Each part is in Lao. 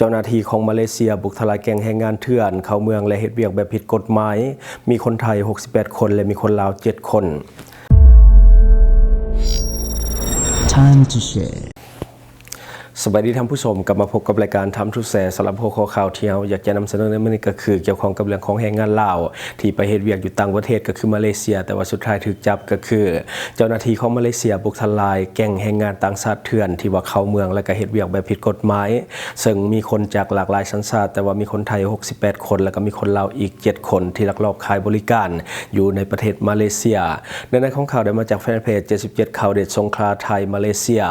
ເຈົ້າໜ້າທີ່ຂອງມາເລເຊຍບຸກທະລາຍແກ້ງແຮງງານເຖື່ອນເຂົ້າເມືອງ ແລະ ເຮັດວຽກແບບຜິດກົດໝາຍ, ມີຄົນໄທຫົກສິບແປດຄົນ ແລະ ມີຄົນລາວເຈັດຄົນ. ສະບາຍດີທ່ານຜູ້ຊົມ, ກັບມາພົບກັບລາຍການ Time to Share. ສຳລັບຫົວຂໍ້ຂ່າວທີ່ເຮົາຢາກຈະນຳສະເໜີໃນມື້ນີ້ກໍຄື ກ່ຽວຂ້ອງກັບເລື່ອງຂອງແຮງງານລາວ ທີ່ໄປເຮັດວຽກຢູ່ຕ່າງປະເທດກໍຄືມາເລເຊຍ, ແຕ່ວ່າສຸດທ້າຍຖືກຈັບກໍຄື ເຈົ້າໜ້າທີ່ຂອງມາເລເຊຍບຸກທະລາຍແກ້ງແຮງງານຕ່າງຊາດເຖື່ອນທີ່ວ່າເຂົ້າເມືອງ ແລະ ກໍເຮັດວຽກແບບຜິດກົດໝາຍ, ເຊິ່ງມີຄົນຈາກຫຼາກຫຼາຍສັນຊາດ, ແຕ່ວ່າມີຄົນໄທຫົກສິບແປດຄົນ ແລະ ກໍມີຄົນລາວອີກເຈັດຄົນ ທີ່ລັກລອບຂາຍບໍລິການຢູ່ໃນປະເທດມາເລເຊຍ. ເນື້ອໃນຂອງຂ່າວໄດ້ມາຈາກແຟນເພຈເຈັດສິບເຈັດ ຂ່າວເດັດ ສົງຂລາໄທ ມາເລເຊຍ.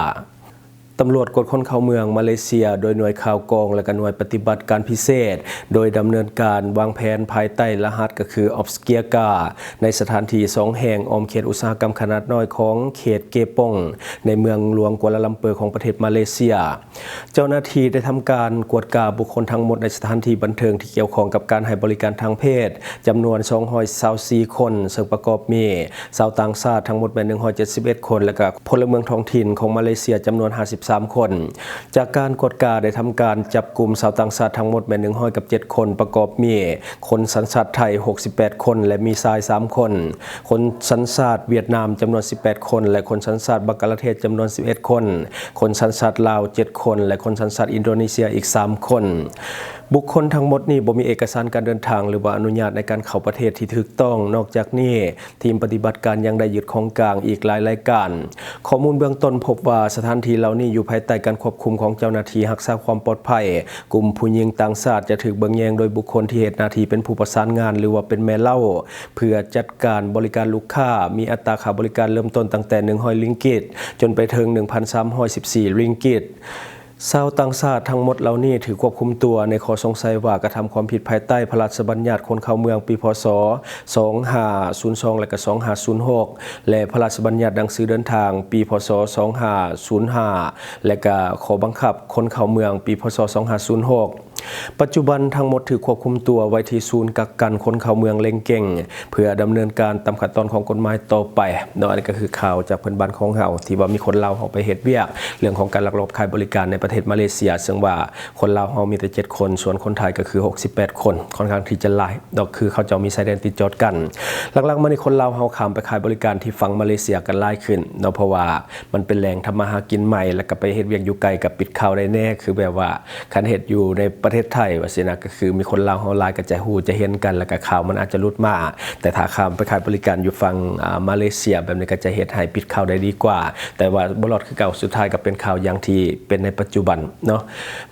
ຕຳຫຼວດກວດຄົນເຂົ້າເມືອງມາເລເຊຍ ໂດຍໜ່ວຍຂ່າວກອງ ແລະ ກໍໜ່ວຍປະຕິບັດການພິເສດ ໂດຍດຳເນີນການວາງແຜນພາຍໃຕ້ລະຫັດກໍຄື ອອບສະເກຍກາ ໃນສະຖານທີ່ສອງແຫ່ງ ອ້ອມເຂດອຸດສາຫະກຳຂະໜາດນ້ອຍຂອງເຂດເກປອງ ໃນເມືອງຫຼວງກົວລາລຳເປີຂອງປະເທດມາເລເຊຍ. ເຈົ້າໜ້າທີ່ໄດ້ທຳການກວດກາບຸກຄົນທັງໝົດໃນສະຖານທີ່ບັນເທີງທີ່ກ່ຽວຂ້ອງກັບການໃຫ້ບໍລິການທາງເພດ ຈຳນວນສອງຮ້ອຍຊາວສີ່ຄົນ, ເຊິ່ງປະກອບມີ ຊາວຕ່າງຊາດທັງໝົດແມ່ນໜຶ່ງຮ້ອຍເຈັດສິບເອັດຄົນ ແລະ ກະພົນລະເມືອງທ້ອງຖິ່ນຂອງມາເລເຊຍຈຳນວນຫ້າສິບສາມຄົນ. ຈາກການກວດກາໄດ້ທຳການຈັບກຸມຊາວຕ່າງຊາດທັງໝົດແມ່ນໜຶ່ງຮ້ອຍກັບເຈັດຄົນ, ປະກອບມີຄົນສັນຊາດໄທຫົກສິບແປດຄົນ ແລະ ມີຊາຍສາມຄົນ, ຄົນສັນຊາດຫວຽດນາມຈຳນວນສິບແປດຄົນ ແລະ ຄົນສັນຊາດບັງກະລາເທດຈຳນວນສິບເອັດຄົນ, ຄົນສັນຊາດລາວເຈັດຄົນ ແລະ ຄົນສັນຊາດອິນໂດເນເຊຍອີກສາມຄົນ. ບຸກຄົນທັງໝົດນີ້ບໍ່ມີເອກະສານການເດີນທາງ ຫຼືວ່າອະນຸຍາດໃນການເຂົ້າປະເທດທີ່ຖືກຕ້ອງ. ນອກຈາກນີ້, ທີມປະຕິບັດການຍັງໄດ້ຍຶດຂອງກາງອີກຫຼາຍລາຍການ. ຂໍ້ມູນເບື້ອງຕົ້ນພົບວ່າ ສະຖານທີ່ເຫຼົ່ານີ້ຢູ່ພາຍໃຕ້ການຄວບຄຸມຂອງເຈົ້າໜ້າທີ່ຮັກສາຄວາມປອດໄພ. ກຸ່ມຜູ້ຍິງຕ່າງຊາດຈະຖືກເບິ່ງແຍງໂດຍບຸກຄົນທີ່ເຮັດໜ້າທີ່ເປັນຜູ້ປະສານງານ ຫຼືວ່າເປັນແມ່ເລົ້າ ເພື່ອຈັດການບໍລິການລູກຄ້າ. ມີອັດຕາຄ່າບໍລິການເລີ່ມຕົ້ນຕັ້ງແຕ່ໜຶ່ງຮ້ອຍລິງກິດ ຈົນໄປເຖິງໜຶ່ງພັນສາມຮ້ອຍສິບສີ່ລິງກິດ. ຊາວຕ່າງຊາດທັງໝົດເຫຼົ່ານີ້ຖືກຄວບຄຸມຕົວໃນຂໍ້ສົງໄສວ່າກະທຳຄວາມຜິດພາຍໃຕ້ພະລາຊະບັນຍັດຄົນເຂົ້າເມືອງປີ ພ.ສ. ສອງຫ້າສູນສອງ ແລະ ກະ ສອງຫ້າສູນຫົກ ແລະ ພະລາຊະບັນຍັດໜັງສືເດີນທາງປີ ພ.ສ. ສອງຫ້າສູນຫ້າ ແລະ ກະຂໍ້ບັງຄັບຄົນເຂົ້າເມືອງປີ ພ.ສ. ສອງຫ້າສູນຫົກ. ປັດຈຸບັນທັງໝົດຖືກຄວບຄຸມຕົວໄວ້ທີ່ສູນກັກກັນຄົນເຂົ້າເມືອງເລັງເກັງ ເພື່ອດຳເນີນການຕາມຂັ້ນຕອນຂອງກົດໝາຍຕໍ່ໄປເນາະ. ອັນນີ້ກໍຄືຂ່າວຈາກເພື່ອນບ້ານຂອງເຮົາ ທີ່ວ່າມີຄົນລາວເຮົາໄປເຮັດວຽກເລື່ອງຂອງການລັກລອບຂາຍບໍລິການໃນປະເທດມາເລເຊຍ, ເຊິ່ງວ່າຄົນລາວເຮົາມີແຕ່ເຈັດຄົນ, ສ່ວນຄົນໄທກໍຄືຫົກສິບແປດຄົນ, ຄ່ອນຂ້າງທີ່ຈະຫຼາຍເນາະ, ຄືເຂົາເຈົ້າມີຊາຍແດນຕິດຈອດກັນ. ຫຼັກໆມານີ້ຄົນລາວເຮົາຂ້າມໄປຂາຍບໍລິການທີ່ຝັ່ງມາເລເຊຍກັນຫຼາຍຂຶ້ນເນາະ, ເພາະວ່າ ມັນເປັນແຫຼ່ງທຳມາຫາກິນໃໝ່ ແລ້ວກໍໄປເຮັດວຽກຢູ່ໄກກໍປິດຂ່າວໄດ້ແດ່. ຄືແບບວ່າຄັນເຮັດຢູ່ໃນປະເທດໄທວ່າຊີ້ນະ ກໍຄືມີຄົນລາວເຮົາຫຼາຍ ກໍຈະຮູ້ຈະເຫັນກັນ ແລ້ວກໍຂ່າວມັນອາດຈະຫຼຸດມາ. ແຕ່ຖ້າຂ້າມໄປຂາຍບໍລິການຢູ່ຝັ່ງ ອາ ມາເລເຊຍແບບນີ້ ກໍຈະເຮັດໃຫ້ປິດຂ່າວໄດ້ດີກວ່າ, ແຕ່ວ່າບໍ່ລອດຄືເກົ່າ, ສຸດທ້າຍກໍເປັນຂ່າວຢ່າງທີ່ເປັນໃນປັດຈຸບັນເນາະ.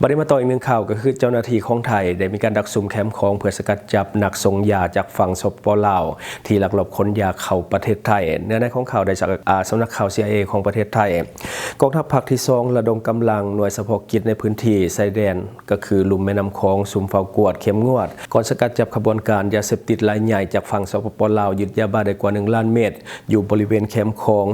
ບັດນີ້ມາຕໍ່ອີກໜຶ່ງຂ່າວ ກໍຄືເຈົ້າໜ້າທີ່ຂອງໄທໄດ້ມີການດັກສຸມແຄມຂອງ ເພື່ອສະກັດຈັບນັກສົ່ງຢາຈາກຝັ່ງ ສປປ ລາວ ທີ່ລັກລອບຂົນຢາເຂົ້າປະເທດໄທ. ເນື້ອໃນຂອງຂ່າວໄດ້ຈາກ ອາ ສຳນັກຂ່າວ ຊີໄອເອ ຂອງປະເທດໄທ. ກອງທັບພາກທີສອງ ລະດົມກຳລັງໜ່ວຍສະເພາະກິດໃນພື້ນທີ່ຊາຍແດນ ກໍຄືລຸ່ມແມ່ນ້ຳຂອງ ສຸມເຝົ້າກວດເຂັ້ມງວດ ກ່ອນສະກັດຈັບຂະບວນການຢາເສບຕິດລາຍໃຫຍ່ຈາກຝັ່ງ ສປປ ລາວ, ຍຶດຢາບ້າໄດ້ກວ່າໜຶ່ງລ້ານເມັດ ຢູ່ບໍລິເວນແຄມຂອງ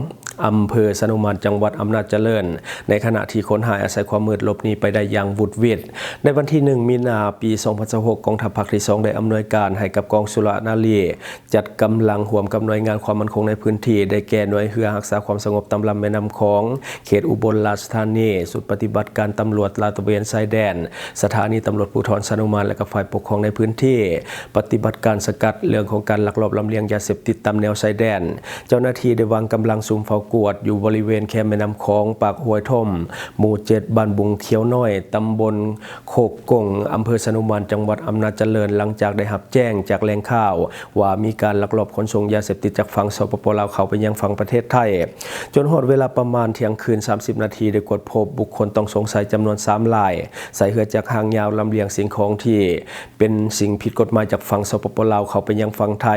ອຳເພີຊະນຸມານ ຈັງຫວັດອຳນາດຈະເລີນ, ໃນຂະນະທີ່ຄົນຮ້າຍອາໄສຄວາມມືດຫຼົບໜີໄປໄດ້ຢ່າງຫວຸດຫວິດ. ໃນວັນທີໜຶ່ງ ມີນາ ປີສອງພັນຊາວຫົກ ກອງທັບພາກທີສອງ ໄດ້ອຳນວຍການໃຫ້ກັບກອງສຸລະນາລີ ຈັດກຳລັງຮ່ວມກັບໜ່ວຍງານຄວາມໝັ້ນຄົງໃນພື້ນທີ່ ໄດ້ແກ່ໜ່ວຍເຮືອຮັກສາຄວາມສະຫງົບຕາມລຳແມ່ນ້ຳຂອງ ເຂດອຸບົນລາຊະທານີ, ຊຸດປະຕິບັດການຕຳຫຼວດລາດຕະເວນຊາຍແດນ, ສະຖານີຕຳຫຼວດພູທອນຊະນຸມານ ແລະ ກະຝ່າຍປົກຄອງໃນພື້ນທີ່ ປະຕິບັດການສະກັດເລື່ອງຂອງການລັກລອບລຳລຽງຢາເສບຕິດຕາມແນວຊາຍແດນ. ເຈົ້າໜ້າທີ່ໄດ້ວາງກຳລັງສຸມເຝົ້າກວດຢູ່ບໍລິເວນແຄມແມ່ນ້ຳຂອງ ປາກຫ້ວຍຖົມ ໝູ່ເຈັດ ບ້ານບຸງຂຽວນ້ອຍ ຕຳບົນໂຄກກົງ ອຳເພີຊະນຸມານ ຈັງຫວັດອຳນາດຈະເລີນ ຫຼັງຈາກໄດ້ຮັບແຈ້ງຈາກແຫຼ່ງຂ່າວ ວ່າມີການລັກລອບຂົນສົ່ງຢາເສບຕິດຈາກຝັ່ງ ສປປ ລາວ ເຂົ້າໄປຍັງຝັ່ງປະເທດໄທ. ຈົນຮອດເວລາປະມານທ່ຽງຄືນສາມສິບນາທີ ໄດ້ກວດພົບບຸກຄົນຕ້ອງສົງໄສຈຳນວນສາມລາຍ ໃຊ້ເຮືອຈັກຫາງຍາວລຳລຽງສິ່ງຂອງທີ່ເປັນສິ່ງຜິດກົດໝາຍຈາກຝັ່ງ ສປປ ລາວ ເຂົ້າໄປຍັງຝັ່ງໄທ.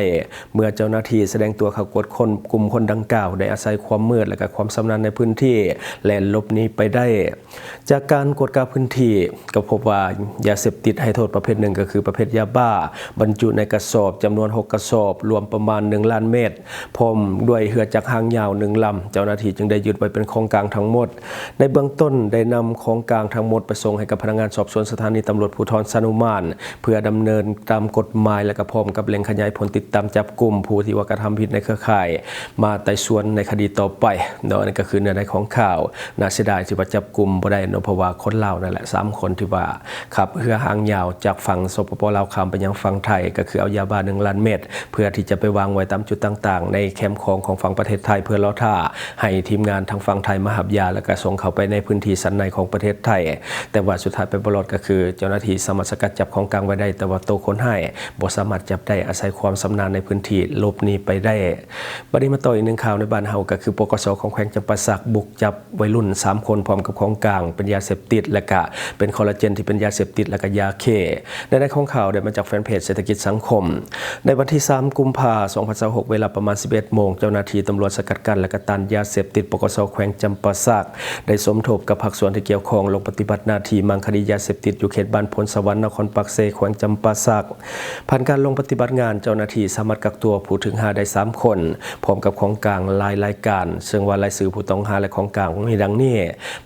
ເມື່ອເຈົ້າໜ້າທີ່ສະແດງຕົວເຂົ້າກວດຄົ້ນ, ກຸ່ມຄົນດັ່ງກ່າວໄດ້ອາໄສຄວາມມືດ ແລະ ກະຄວາມຊຳນານໃນພື້ນທີ່ ແລ່ນຫຼົບໜີໄປໄດ້. ຈາກການກວດກາພື້ນທີ່ກໍພົບວ່າ ຢາເສບຕິດໃຫ້ໂທດປະເພດໜຶ່ງ ກໍຄືປະເພດຢາບ້າ ບັນຈຸໃນກະສອບຈຳນວນຫົກກະສອບ ລວມປະມານໜຶ່ງລ້ານເມັດ ພ້ອມດ້ວຍເຮືອຈັກຫາງຍາວໜຶ່ງລຳ. ເຈົ້າໜ້າທີ່ຈຶ່ງໄດ້ຍຶດໄວ້ເປັນຂອງກາງທັງໝົດ. ໃນເບື້ອງຕົ້ນໄດ້ນຳຂອງກາງທັງໝົດໄປສົ່ງໃຫ້ກັບພະນັກງານສອບສວນສະຖານີຕຳຫຼວດພູທອນຊະນຸມານ ເພື່ອດຳເນີນຕາມກົດໝາຍ ແລະ ກໍພ້ອມກັບເລັ່ງຂະຫຍາຍຜົນຕິດຕາມຈັບກຸມຜູ້ທີ່ວ່າກະທຳຜິດໃນເຄືອຂ່າຍ ມາໄຕ່ສວນໃນຄະດີຕໍ່ ຕໍ່ໄປເນາະ. ອັນນີ້ກໍຄືເນື້ອໃນຂອງຂ່າວ. ໜ້າເສຍດາຍທີ່ວ່າຈັບກຸມບໍ່ໄດ້ເນາະ ເພາະວ່າຄົນລາວນັ້ນແຫຼະ ສາມຄົນ ທີ່ວ່າຂັບເຮືອຫາງຍາວຈາກຝັ່ງ ສປປ ລາວ ຂ້າມໄປຍັງຝັ່ງໄທ ກໍຄືເອົາຢາບ້າໜຶ່ງລ້ານເມັດ ເພື່ອທີ່ຈະໄປວາງໄວ້ຕາມຈຸດຕ່າງໆ ໃນແຄມຂອງຂອງຝັ່ງປະເທດໄທ ເພື່ອລໍຖ້າໃຫ້ທີມງານທາງຝັ່ງໄທມາຮັບຢາ ແລ້ວກໍສົ່ງເຂົ້າໄປໃນພື້ນທີ່ສັນໃນຂອງປະເທດໄທ. ແຕ່ວ່າສຸດທ້າຍໄປບໍ່ລອດ ກໍຄືເຈົ້າໜ້າທີ່ສາມາດສະກັດຈັບຂອງກາງໄວ້ໄດ້ ແຕ່ວ່າໂຕຄົນຮ້າຍບໍ່ສາມາດຈັບໄດ້ ອາໄສຄວາມຊຳນານໃນພື້ນທີ່ຫຼົບໜີໄປໄດ້. ບັດນີ້ມາຕໍ່ອີກໜຶ່ງຂ່າວໃນບ້ານເຮົາ ກໍຄື ປກສ ຂອງແຂວງຈຳປາສັກ ບຸກຈັບ ໄວລຸ້ນສາມຄົນ ພ້ອມກັບຂອງກາງເປັນຢາເສບຕິດ ແລະກະເປັນຄໍລາເຈນທີ່ເປັນຢາເສບຕິດ ແລະກະຢາເຄ. ເນື້ອໃນຂອງຂ່າວໄດ້ມາຈາກແຟນເພຈເສດຖະກິດສັງຄົມ. ໃນວັນທີສາມ ກຸມພາ ສອງພັນຊາວຫົກ ເວລາປະມານ ສິບເອັດໂມງ ເຈົ້າໜ້າທີ່ຕຳຫຼວດສະກັດກັ້ນ ແລະກະຕ້ານຢາເສບຕິດ ປກສ ແຂວງຈຳປາສັກ ໄດ້ສົມທົບກັບພາກສ່ວນທີ່ກ່ຽວຂ້ອງ ລົງປະຕິບັດໜ້າທີ່ມັງຄະດີຢາເສບຕິດ ຢູ່ເຂດບ້ານໂພນສະຫວັນ ນະຄອນປາກເຊ ແຂວງຈຳປາສັກ. ຜ່ານການລົງປະຕິບັດງານ, ເຈົ້າໜ້າທີ່ສາມາດກັກຕົວຜູ້ຖືກຫາໄດ້ສາມຄົນ ພ້ອມກັບຂອງກາງຫຼາຍລາຍການ, ເຊິ່ງວ່າລາຍຊື່ຜູ້ຕ້ອງຫາ ແລະ ຂອງກາງມີດັ່ງນີ້.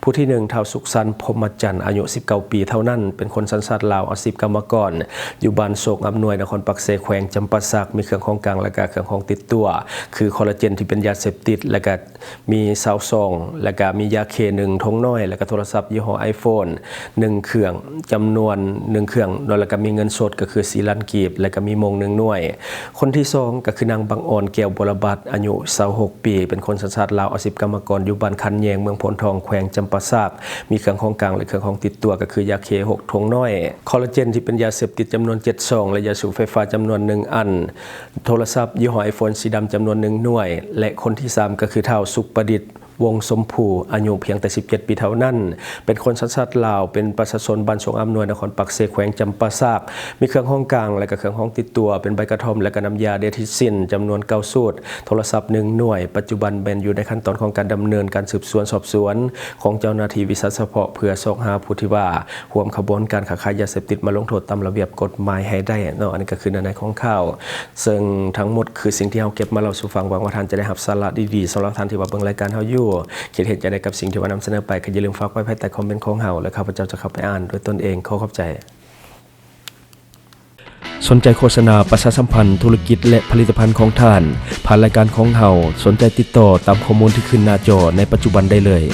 ຜູ້ທີໜຶ່ງ ທ້າວ ສຸກສັນ ພົມມະຈັນ ອາຍຸສິບເກົ້າປີເທົ່ານັ້ນ, ເປັນຄົນສັນຊາດລາວ, ອາຊີບກຳມະກອນ ຢູ່ບ້ານໂຊກອຳນວຍ ນະຄອນປາກເຊ ແຂວງຈຳປາສັກ, ມີເຄື່ອງຂອງກາງ ແລະ ກະເຄື່ອງຂອງຕິດຕົວ ຄື ຄໍລາເຈນທີ່ເປັນຢາເສບຕິດ ແລະ ກະ ມີຊາວຊອງ ແລະກະມີຢາເຄໜຶ່ງຖົງນ້ອຍ ແລະກະໂທລະສັບຍີ່ຫໍ້ iPhone ໜຶ່ງເຄື່ອງ ຈຳນວນໜຶ່ງເຄື່ອງເນາະ ແລະກະມີເງິນສົດກໍຄືສີ່ລ້ານກີບ ແລະກະມີໂມງໜຶ່ງໜ່ວຍ. ຄົນທີສອງກໍຄືນາງບັງອອນ ແກ້ວບົວລະບັດ ອາຍຸຊາວຫົກປີ ເປັນຄົນສັນຊາດລາວ ອາຊີບກຳມະກອນ ຢູ່ບ້ານຄັນແຍງ ເມືອງໂພນທອງ ແຂວງຈຳປາສັກ ມີເຄື່ອງຂອງກາງ ແລະ ເຄື່ອງຂອງຕິດຕົວກໍຄືຢາເຄຫົກຖົງນ້ອຍ, ຄໍລາເຈນທີ່ເປັນຢາເສບຕິດຈຳນວນເຈັດຊອງ ແລະ ຢາສູບໄຟຟ້າຈຳນວນໜຶ່ງອັນ, ໂທລະສັບຍີ່ຫໍ້ iPhone ສີດຳຈຳນວນໜຶ່ງໜ່ວຍ ແລະ ຄົນທີສາມກໍຄືທ້າວ ສຸກປະດິດ ວົງຊົມພູ ອາຍຸພຽງແຕ່ສິບເຈັດປີເທົ່ານັ້ນ, ເປັນຄົນສັນຊາດລາວ, ເປັນປະຊາຊົນບ້ານຊວງອຳນວຍ ນະຄອນປາກເຊ ແຂວງຈຳປາສັກ, ມີເຄື່ອງຂອງກາງ ແລະ ກະເຄື່ອງຂອງຕິດຕົວ ເປັນໃບກະທ່ອມ ແລະ ກະນ້ຳຢາເດທິຊິນ ຈຳນວນເກົ້າຊຸດ, ໂທລະສັບໜຶ່ງໜ່ວຍ, ປັດຈຸບັນແມ່ນຢູ່ໃນຂັ້ນຕອນຂອງການດຳເນີນການສືບສວນສອບສວນຂອງເຈົ້າໜ້າທີ່ວິຊາສະເພາະ ເພື່ອຊອກຫາຜູ້ທີ່ວ່າ ຮ່ວມຂະບວນການຄ້າຂາຍຢາເສບຕິດມາລົງໂທດຕາມລະບຽບກົດໝາຍໃຫ້ໄດ້ເນາະ. ອັນນີ້ກໍຄືເນື້ອໃນຂອງຂ່າວ ເຊິ່ງທັງໝົດຄືສິ່ງທີ່ເຮົາເກັບມາເລົ່າສູ່ຟັງ. ຫວັງວ່າທ່ານຈະໄດ້ຮັບສາລະດີໆ. ສຳລັບທ່ານທີ່ວ່າເບິ່ງລາຍການເຮົາຢູ່ ຄິດເຫັນຈັ່ງໃດກັບສິ່ງທີ່ວ່ານຳສະເໜີໄປ ກໍຢ່າລືມຝາກໄວ້ພາຍໃຕ້ຄອມເມັນຂອງເຮົາ ແລະ ຂ້າພະເຈົ້າຈະເຂົ້າໄປອ່ານດ້ວຍຕົນເອງ. ຂໍຂອບໃຈ. ສົນໃຈໂຄສະນາປະຊາສຳພັນທຸລະກິດ ແລະ ຜະລິດຕະພັນຂອງທ່ານ ຜ່ານລາຍການຂອງເຮົາ, ສົນໃຈຕິດຕໍ່ຕາມຂໍ້ມູນທີ່ຂຶ້ນໜ້າຈໍໃນປັດຈຸບັນໄດ້ເລີຍ.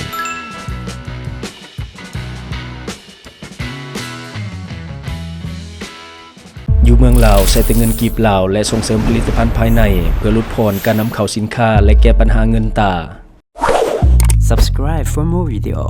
ຢູ່ເມືອງລາວ ໃຊ້ແຕ່ເງິນກີບລາວ ແລະ ສົ່ງເສີມຜະລິດຕະພັນພາຍໃນ ເພື່ອຫຼຸດຜ່ອນການນຳເຂົ້າສິນຄ້າ ແລະ ແກ້ບັນຫາເງິນຕາ. Subscribe for more video.